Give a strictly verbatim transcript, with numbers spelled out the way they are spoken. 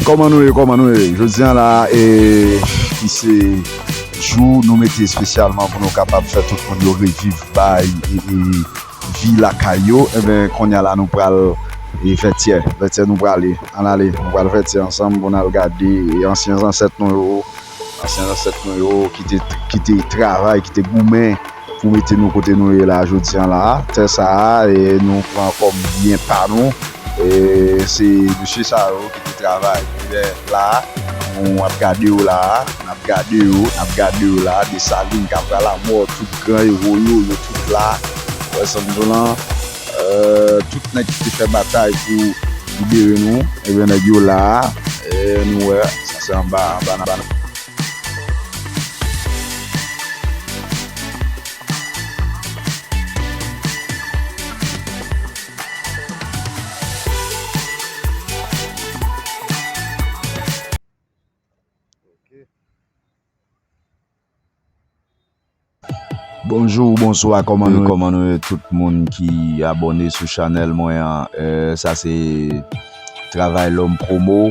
Kòman nou ye, kòman nou ye? Jodi an la, e, ki se jou nou mete espesyalman pou nou kapab fè tout moun yo reviv bay e, e, vi lakay yo, enben, kounye a la, nou pral, e, Vètyè. Vètyè nou prale. Ann ale, nou pral Vètyè ansanm pou n al gade, e, ansyen zansèt nou yo, ansyen zansèt nou yo ki te, ki te travay, ki te goumen pou mete nou kote nou ye la jodi an la. Tè sa a, e, nou pran kòm byen pa nou. E, se mesye sa yo ki te travay. Ebyen, la, nou ap gade yo la, n ap gade yo, n ap gade yo la. Desalin, Kabral, Lamò, tout gran ewo yo, yo tout la. Wè sa m di w lan. E, tout nèg ki te fè batay pou libere nou, ebyen, nèg yo la. E, nou wè, sa se anba, anba, anba. Bonjou, bonswa, kòman nou, kòman nou ye tout moun ki abòne sou chanèl mwen an? E, sa se Travay Lòm Promo.